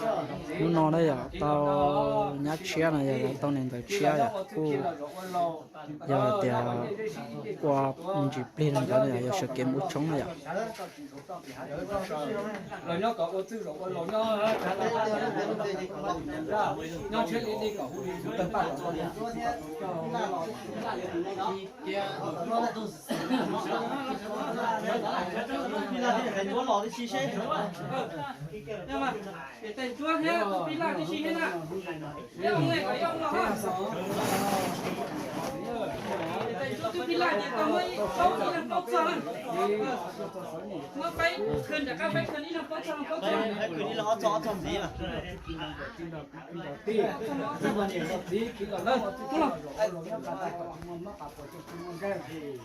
Hnub no na yom, tau nyab tshiab no yog tau niam ntawv tshiab yom, kuj yog hais tias ua me ntsis plig rau nkawd no yom, yog sawv kev mus ua tshoob na yom.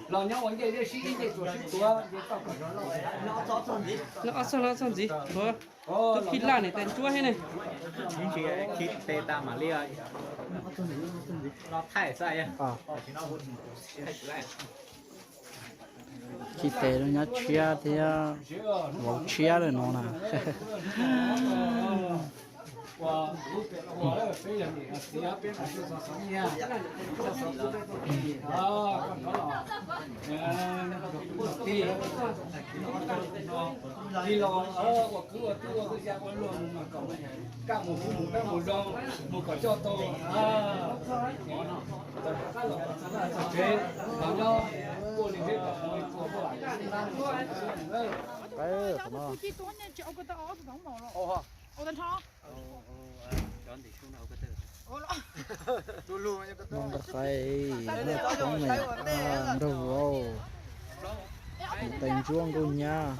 Los nyob ua ntej sib ib ntej tuaj sib tuav. Los ob txog los ob txog ntxiv, tub Phij Laj niam tais ntsuab thiab ne. Khi tes tas mam li los thaij xwb. Khi tes rau nyab tshiab thiab vauv tshiab lawm no na. Noj nqaij, noj tshoob na, nrog vauv, niam tais ntsuab nkauj nyab.